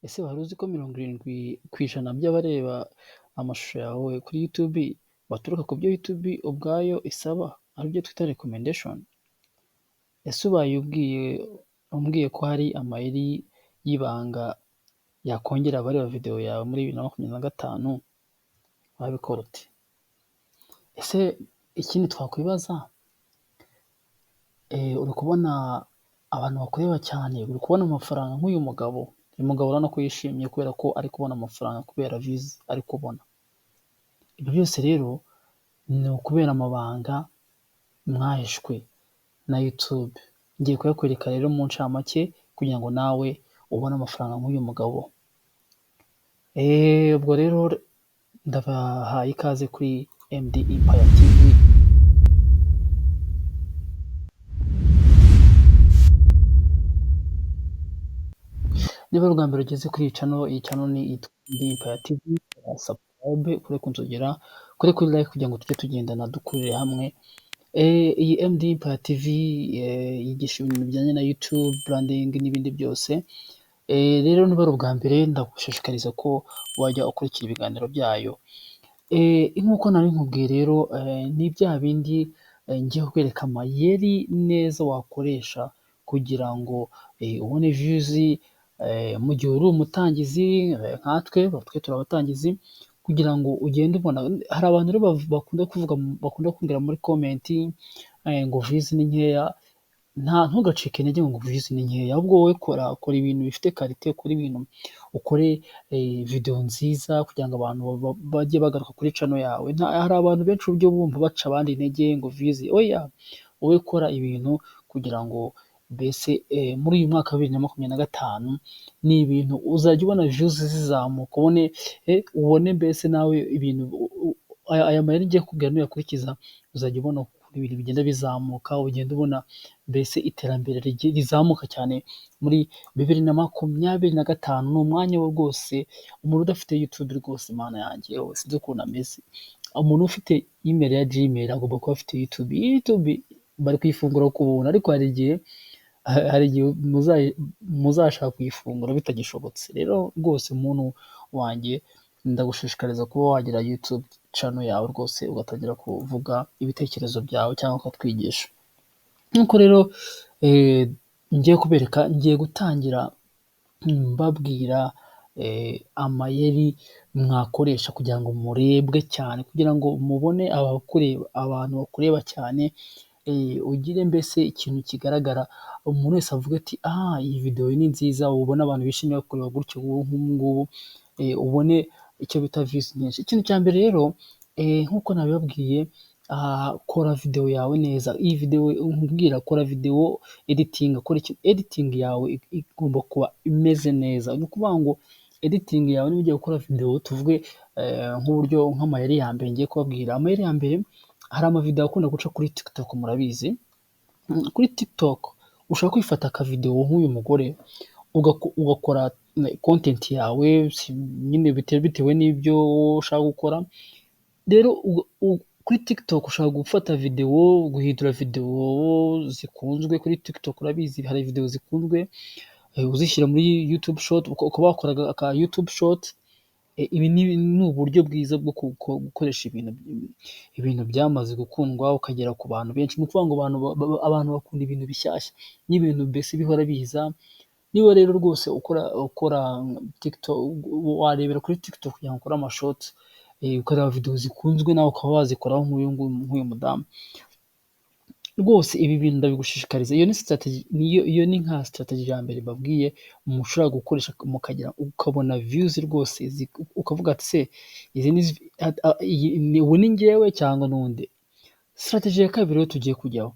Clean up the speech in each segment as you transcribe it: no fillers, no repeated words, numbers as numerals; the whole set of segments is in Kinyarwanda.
Ese wari uzi ko 70% by'abareba amashusho yawe kuri YouTube baturuka ku byo YouTube ubwayo isaba, aribyo twita recommendation? Ese ubaye umbwiye ko hari amayeri y'ibanga yakongera abareba video yawe muri 2025, wabikora ute? Ese ikindi twakwibaza, uri kubona abantu bakureba cyane, uri kubona amafaranga nk'uyu mugabo? Uyu mugabo urabona ko yishimye kubera ko ari kubona amafaranga kubera views ari kubona. Ibyo byose rero ni ukubera amabanga mwahishwe na YouTube. Ngiye kuyakwereka rero mu ncamake kugira ngo nawe ubone amafaranga nk'uyu mugabo. Ubwo rero ndabahaye ikaze kuri MD Empire TV. Niba ari ubwa mbere ugeze kuri iyi channel, iyi channel ni MD Empire TV, subscribe, ukore ku nzogera, ukore kuri like kugira ngo tujye tugendana dukurire hamwe. Iyi MD Empire TV yigisha ibintu bijyanye na YouTube, branding n'ibindi byose. Rero niba ari ubwa mbere ndagushishikariza ko wajya ukurikira ibiganiro byayo. Nk'uko nari nkubwiye rero, ni bya bindi ngiye kukwereka amayeri neza wakoresha kugira ngo ubone views mu gihe uri umutangizi nkatwe, twe turi abatangizi, kugira ngo ugende ubona. Hari abantu rero bakunda kuvuga, bakunda kumbwira muri comment ngo views ni nkeya. Ntugacike intege ngo views ni nkeya, ahubwo wowe kora ibintu bifite qualité, ukore ibintu, ukore video nziza kugira ngo abantu bajye bagaruka kuri channel yawe. Hari abantu benshi ujya bumva baca abandi intege ngo views, oya, wowe kora ibintu kugira ngo mbese muri uyu mwaka wa 2025 ni ibintu uzajya ubona views zizamuka, ubone mbese nawe ibintu, aya mayeri ngiye kukubwira nuyakurikiza uzajya ubona ukuntu ibintu bigenda bizamuka, ugenda ubona mbese iterambere rizamuka cyane muri 2025. Ni umwanya we rwose, umuntu udafite YouTube rwose Mana yanjye sinzi ukuntu ameze. Umuntu ufite email ya Gmail agomba kuba afite YouTube. YouTube bari kuyifungura ku buntu, ariko hari igihe muzashaka kuyifungura bitagishobotse. Rero rwose muntu wanjye ndagushishikariza kuba wagira YouTube channel yawe rwose, ugatangira kuvuga ibitekerezo byawe cyangwa ukatwigisha. Nk'uko rero ngiye kubereka, ngiye gutangira mbabwira amayeri mwakoresha kugira ngo murebwe cyane, kugira ngo mubone abakureba, abantu bakureba cyane, ugire mbese ikintu kigaragara, umuntu wese avuge ati: "Ah, iyi video ni nziza", ubone abantu bishimiye kureba gutyo nk'ubu ngubu, ubone icyo bita views nyinshi. Ikintu cya mbere rero, nk'uko nabibabwiye, kora video yawe neza. Iyi video nkubwira, kora video editing, kora editing yawe igomba kuba imeze neza. Ni ukuvuga ngo editing yawe niba ugiye gukora video, tuvuge nk'uburyo nk'amayeri ya mbere ngiye kubabwira. Amayeri ya mbere, hari amavideo akunda guca kuri TikTok, murabizi. Kuri TikTok ushobora kwifata akavideo nk'uyu mugore, ugakora content yawe nyine bitewe n'ibyo ushaka gukora. Rero kuri TikTok ushobora gufata video, guhindura video zikunzwe kuri TikTok, urabizi hari video zikunzwe, uzishyira muri YouTube Short, ukaba wakora aka YouTube Short. Ibi ni uburyo bwiza bwo gukoresha ibintu byamaze gukundwa ukagera ku bantu benshi. Ni ukuvuga ngo abantu bakunda ibintu bishyashya n'ibintu mbese bihora biza. Niba rero rwose ukora TikTok, warebera kuri TikTok kugira ngo ukore amashorts, ukareba video zikunzwe nawe ukaba wazikoraho nk'uyu nguyu, nk'uyu mudamu. Rwose ibi bintu ndabigushishikariza. Iyo ni strategy, iyo ni nka strategy ya mbere mbabwiye mushobora gukoresha mukagira ukabona views rwose, ukavuga ati: "Se iyi ubu ni njyewe cyangwa n'undi?" Strategy ya kabiri rero tugiye kujyaho,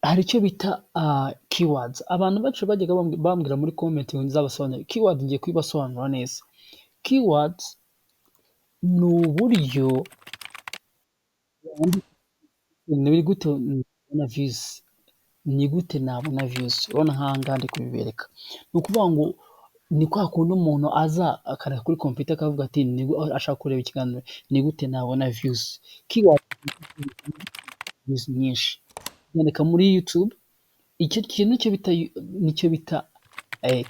hari icyo bita keywords. Abantu benshi bajyaga bambwira muri comment ngo nzabasobanurire keyword, ngiye kubibasobanurira neza. Keywords ni uburyo, ni gute nabona views, ni gute nabona views? Urabona nk'aha ngaha ndi kubibereka. Ni ukuvuga ngo ni kwa kundi umuntu aza akareba kuri computer akavuga ati ashaka kureba ikiganiro, ni gute nabona views? Keyword, views nyinshi. Yandika muri YouTube, icyo kintu nicyo bita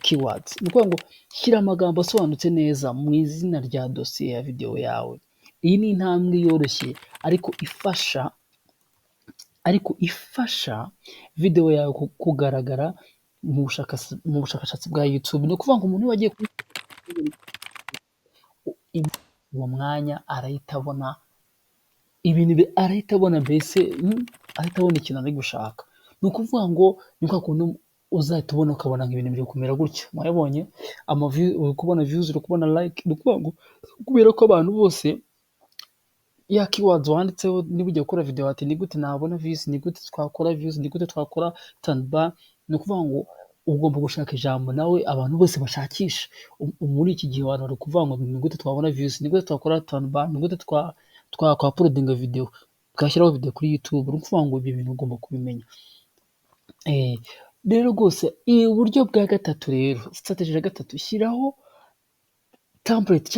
keywords. Ni ukuvuga ngo shyira amagambo asobanutse neza mu izina rya dosiye ya videwo yawe. Iyi ni intambwe yoroshye ariko ifasha videwo yawe kugaragara mu bushakashatsi bwa YouTube. Ni ukuvuga ngo umuntu niba agiye uwo mwanya arahita abona ibintu, arahita abona mbese ahita abona ikintu ari gushaka. Ni ukuvuga ngo ni kwa kundi uzahita ubona, ukabona ngo ibintu biri kumera gutya. Mwabibonye, uri kubona views, uri kubona like. Ni ukuvuga ngo kubera ko abantu bose ya keywords wanditseho, niba ugiye gukora videwo ati: "Ni gute nabona views? Ni gute twakora views? Ni gute twakora thumbnail?" Ni ukuvuga ngo ugomba gushaka ijambo nawe abantu bose bashakisha. Muri iki gihe abantu bari kuvuga ngo: "Ni gute twabona views? Ni gute twakora thumbnail? Ni gute twakwauploadinga videwo, twashyiraho videwo kuri YouTube?" Ni ukuvuga ngo ibyo bintu ugomba kubimenya. Rero rwose uburyo bwa gatatu rero, strategy ya gatatu, shyiraho template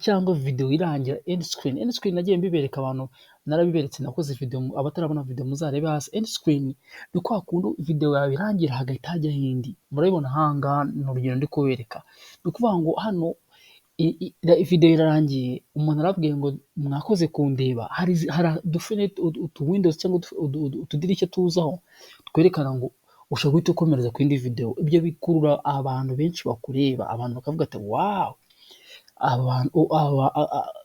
cyangwa videwo irangira, end screen. End screen nagiye mbibereka abantu, narabiberetse, nakoze videwo. Abatarabona videwo muzarebe hasi. End screen ni kwa kundi videwo yawe irangira hagahita hajyaho indi. Murabibona aha ngaha, ni urugero ndi kubereka. Ni ukuvuga ngo hano videwo irarangiye, umuntu arababwiye ngo: "Mwakoze kundeba." Hari utu windows cyangwa utudirishya tuzaho twerekana ngo ushobora guhita ukomereza ku yindi videwo. Ibyo bikurura abantu benshi bakureba, abantu bakavuga ati: "Wow,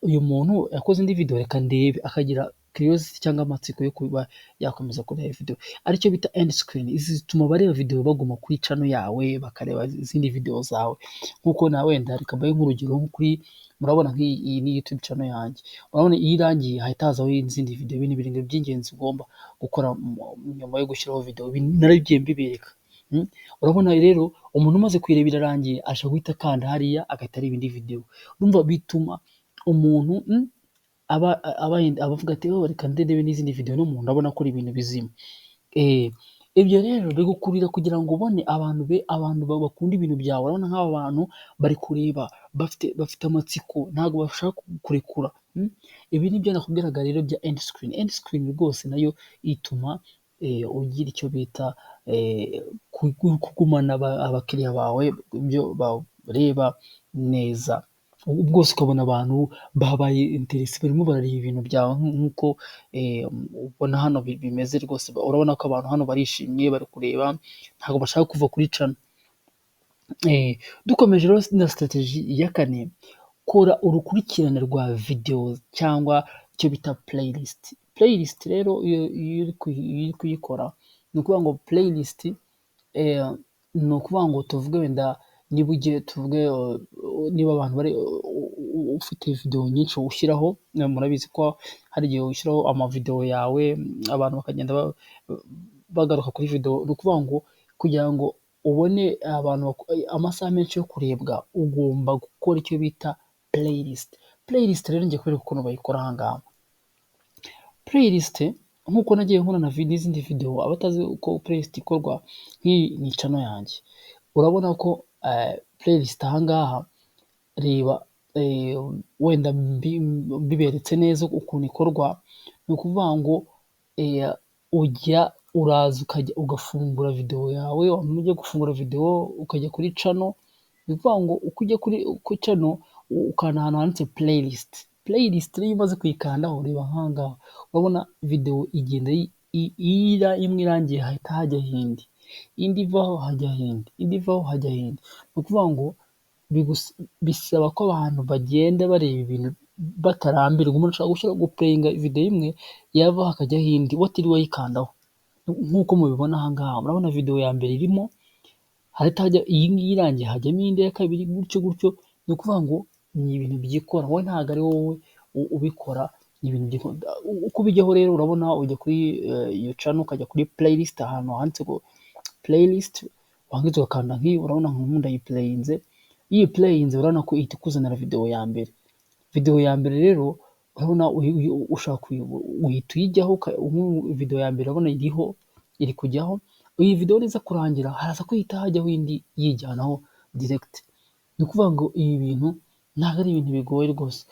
uyu muntu yakoze indi videwo, reka ndebe." Akagira curiosity cyangwa amatsiko yo kuba yakomeza kureba videwo, aricyo bita end screen. Izi zituma abareba videwo baguma kuri channel yawe, bakareba izindi videwo zawe. Nk'uko nawe wenda reka mbahe nk'urugero, nko kuri, murabona nk'iyi ni YouTube channel yanjye, urabona iyo irangiye hahita hazaho izindi videwo. Ibi ni ibintu by'ingenzi ugomba gukora nyuma yo gushyiraho videwo, naragiye mbibereka. Urabona rero umuntu umaze kuyireba irarangiye, ashobora guhita akanda hariya agahita areba indi videwo. Urumva bituma umuntu aba avuga ati: "Oh, reka ndebe n'izindi videwo." N'umuntu abona akora ibintu bizima. Ibyo rero bigukurira kugira ngo ubone abantu bakunda ibintu byawe. Urabona nk'aba bantu bari kureba, bafite amatsiko, ntabwo bashaka kurekura. Ibi nibyo nakubwiraga rero bya end screen. End screen rwose nayo ituma ugira icyo bita kugumana abakiriya bawe, ibyo bareba neza bwose, ukabona abantu babaye interested, barimo barareba ibintu byawe nk'uko ubona hano bimeze rwose. Urabona ko abantu hano barishimye, bari kureba, ntabwo bashaka kuva kuri channel. Dukomeje rero na strategy ya kane, kora urukurikirane rwa videwo cyangwa icyo bita playlist. Playlist rero iyo uri kuyikora, ni ukuvuga ngo playlist ni ukuvuga ngo tuvuge wenda niba ugiye, tuvuge niba abantu bari ufite videwo nyinshi ushyiraho, murabizi ko hari igihe ushyiraho amavidewo yawe, abantu bakagenda bagaruka kuri videwo. Ni ukuvuga ngo kugira ngo ubone abantu amasaha menshi yo kurebwa, ugomba gukora icyo bita playlist. Playlist rero ngiye kwereka ukuntu bayikora aha ngaha. Playlist, nk'uko nagiye nkora n'izindi videwo, abatazi uko playlist ikorwa, nk'iyi ni channel yanjye. Urabona ko playlist aha ngaha, reba wenda mbiberetse neza ukuntu ikorwa. Ni ukuvuga ngo ujya uraza ukajya ugafungura videwo yawe, wamara ujya gufungura videwo ukajya kuri channel. Ni ukuvuga ngo uko ujya kuri channel, ukanda ahantu handitse playlist. Playlist rero iyo umaze kuyikandaho, reba nk'aha ngaha, urabona videwo igenda, iyo imwe irangiye hahita hajyaho indi, indi ivaho hajyaho indi, indi ivaho hajyaho indi. Ni ukuvuga ngo bisaba ko abantu bagenda bareba ibintu batarambirwa. Umuntu ashobora gushyira guplayinga videwo imwe, yavaho hakajyaho indi batiriwe bayikandaho. Nk'uko mubibona aha ngaha, murabona videwo ya mbere irimo, hahita hajya iyi ngiyi, irangiye hajyamo indi ya kabiri, gutyo gutyo. Ni ukuvuga ngo ni ibintu byikora, wowe ntabwo ari wowe ubikora, ni ibintu byikora. Uko ubijyaho rero, urabona ujya kuri iyo channel, ukajya kuri playlist, ahantu handitse ngo playlist, warangiza ugakanda nk'iyi. Urabona nk'ubu ndayiplayinze. Iyo uyiplayinze, urabona ko ihita ikuzanira videwo ya mbere. Videwo ya mbere rero urabona ushaka uhita uyijyaho. Videwo ya mbere urabona iriho, iri kujyaho. Iyi videwo niza kurangira, haraza guhita hajyaho indi yijyanaho direct. Ni ukuvuga ngo ibi bintu ntabwo ari ibintu bigoye rwose,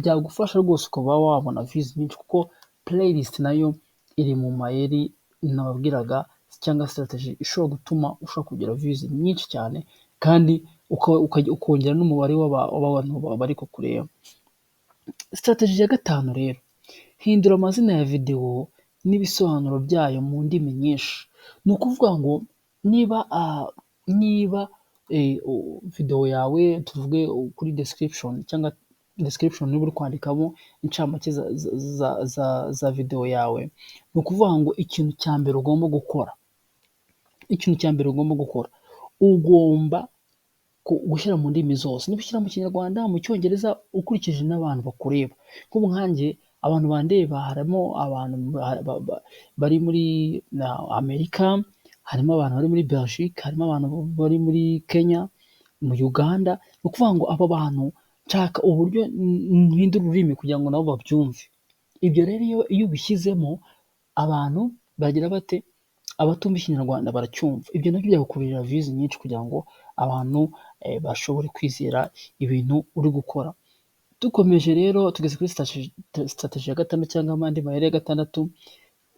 byagufasha rwose ukaba wabona views nyinshi, kuko playlist nayo iri mu mayeri nababwiraga, cyangwa strategy ishobora gutuma ushobora kugira views nyinshi cyane, kandi ukongera n'umubare w'abantu bari kukureba. Strategy ya gatanu rero: hindura amazina ya videwo n'ibisobanuro byayo mu ndimi nyinshi. Ni ukuvuga ngo niba videwo yawe, tuvuge kuri description, cyangwa description niba uri kwandikamo incamake za videwo yawe, ni ukuvuga ngo ikintu cya mbere ugomba gukora, ugomba gushyira mu ndimi zose. Niba ushyira mu Kinyarwanda, mu Cyongereza, ukurikije n'abantu bakureba. Nk'ubu nkanjye abantu bandeba, harimo abantu bari muri Amerika, harimo abantu bari muri Belgique, harimo abantu bari muri Kenya, mu Uganda. Ni ukuvuga ngo abo bantu nshaka uburyo mpindura ururimi kugira ngo nabo babyumve. Ibyo rero iyo ubishyizemo, abantu bagira bate? Abatumva Ikinyarwanda baracyumva. Ibyo nabyo byagukururira views nyinshi kugira ngo abantu bashobore kwizera ibintu uri gukora. Dukomeje rero, tugeze kuri strategy ya gatandatu cyangwa andi mayeri ya gatandatu: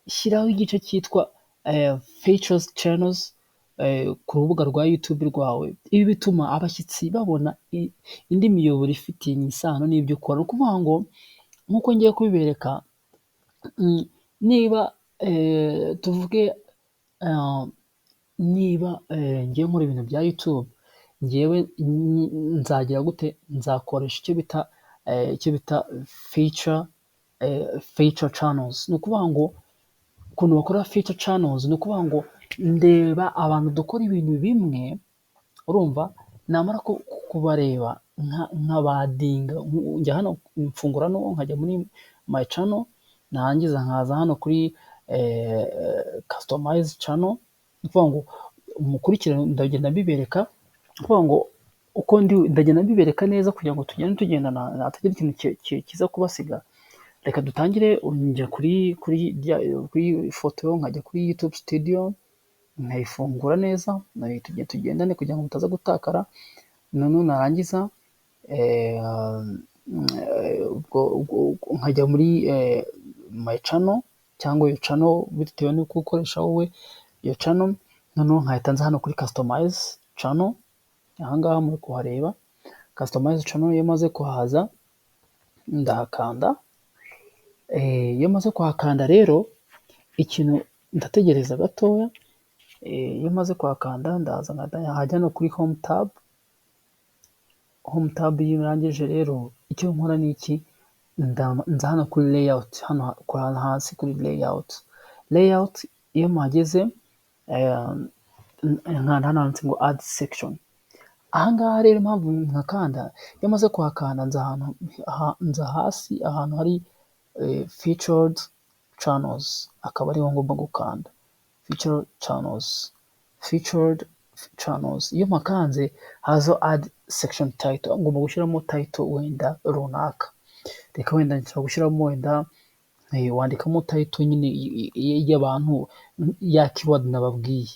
shyiraho igice cyitwa featured channels ku rubuga rwa YouTube rwawe. Ibi bituma abashyitsi babona indi miyoboro ifitanye isano n'ibyo ukora. Ni ukuvuga ngo nk'uko ngiye kubibereka, niba tuvuge niba ngiye nkora ibintu bya YouTube, ngewe nzagira gute? Nzakoresha icyo bita feature channels. Ni ukuvuga ngo ukuntu bakora feature channels, ni ukuvuga ngo ndeba abantu dukora ibintu bimwe, urumva, namara kubareba nkabaaddinga. Njya hano, mfungura hano, nkajya muri my channel, narangiza nkaza hano kuri customize channel. Ni ukuvuga ngo mukurikirane, ndagenda mbibereka. Ni ukuvuga ngo uko ndi ndagenda mbibereka neza kugira ngo tugende tugendana, hatagira ikintu kiza kubasiga. Reka dutangire. Njya kuri foto, nkajya kuri YouTube Studio, nkayifungura neza, tugendane kugira ngo mutaza gutakara. Noneho narangiza nkajya muri my channel cyangwa your channel, bitewe n'uko ukoresha wowe iyo channel. Noneho nkahita nza hano kuri customize channel. Aha ngaha muri kuhareba customize channel. Iyo maze kuhaza ndahakanda. Iyo maze kuhakanda rero, ikintu ndategereza gatoya. Iyo maze kuhakanda, ndaza nkajya hano kuri home tab. Home tab iyo urangije rero, icyo nkora ni iki? Nza hano kuri layout, hano hasi kuri layout. Layout iyo mpageze, nkanda hano handitse ngo add section. Aha ngaha rero impamvu mpakanda, iyo maze kuhakanda nza ahantu, nza hasi ahantu hari featured channels, akaba ariho ngomba gukanda. Featured channels, featured channels, iyo mpakanze hazaho add section title. Ngomba gushyiramo title wenda runaka. Reka wenda nshobora gushyiramo wenda, wandikamo title nyine y'abantu, ya keyword nababwiye: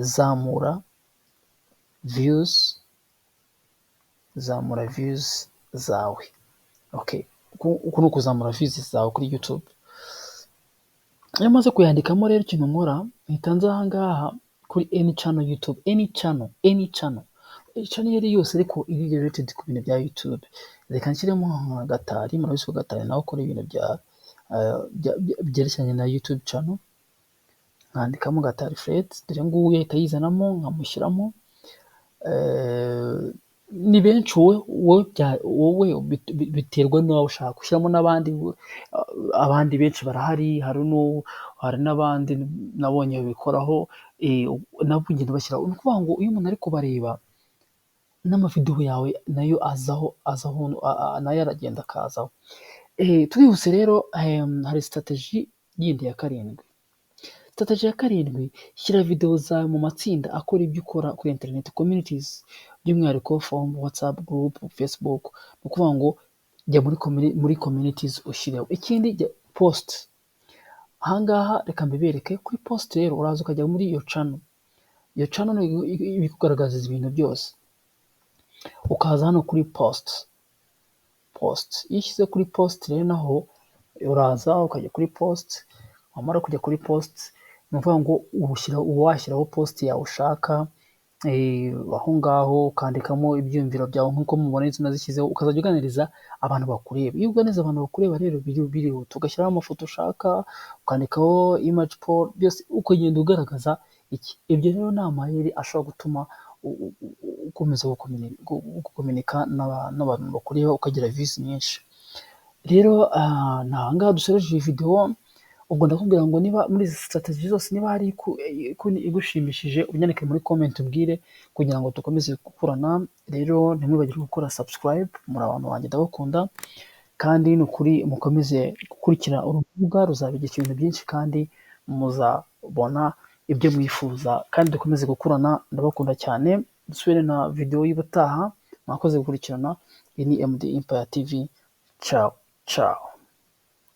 zamura views, zamura views zawe. Okay, uku ni ukuzamura views zawe kuri YouTube. Iyo maze kuyandikamo rero, ikintu nkora, mpita nza aha ngaha kuri any channel YouTube, any channel, any channel, channel iyo ari yose ariko iri related ku bintu bya YouTube. Reka nshyiremo nka Gatari. Murabizi ko Gatari nawe akora ibintu byerekeranye na YouTube channel. Nkandikamo Gatari Fred, dore nguyu ahita yizanamo, nkamushyiramo. Ni benshi, wowe biterwa n'uwo ushaka gushyiramo n'abandi. Abandi benshi barahari, hari n'abandi nabonye babikoraho, nabo ugenda ubashyiraho. Ni ukuvuga ngo iyo umuntu ari kubareba, n'amavidewo yawe nayo azaho, nayo aragenda akazaho. Twihuse rero, hari strategy yindi ya karindwi. Strategy ya karindwi: shyira videwo zawe mu matsinda akora ibyo ukora kuri interineti, communities, by'umwihariko forum, WhatsApp group, Facebook. Ni ukuvuga ngo jya muri communities ushyireho. Ikindi, post. Aha ngaha reka mbibereke. Kuri post rero, uraza ukajya muri iyo channel. Iyo channel iba ikugaragariza ibintu byose. Ukaza hano kuri post. Post, iyo ushyize kuri post rero, naho uraza ukajya kuri post. Wamara kujya kuri post, Ni ukuvuga ngo uba washyiraho post yawe ushaka aho ngaho, ukandikamo ibyiyumviro byawe nk'uko mubona izo nazishyizeho, ukazajya uganiriza abantu bakureba. Iyo uganiriza abantu bakureba rero birihuta, ugashyiraho amafoto ushaka, ukandikaho image poll, byose ukagenda ugaragaza iki. Ibyo rero ni amayeri ashobora gutuma ukomeza gukominika n'abantu bakureba, ukagira views nyinshi. Rero ni aha ngaha dusoreje iyi video. Ubwo ndakubwira ngo niba muri izi strategy zose niba hari igushimishije, unyandike muri comment umbwire kugira ngo dukomeze gukurana. Rero ntimwibagirwe gukora subscribe, muri abantu banjye, ndabakunda, kandi ni ukuri mukomeze gukurikira uru rubuga, ruzabigisha ibintu byinshi kandi muzabona ibyo mwifuza, kandi dukomeze gukurana. Ndabakunda cyane, dusubire na video y'ubutaha. Mwakoze gukurikirana. Iyi ni MD Empire TV. Ciao ciao.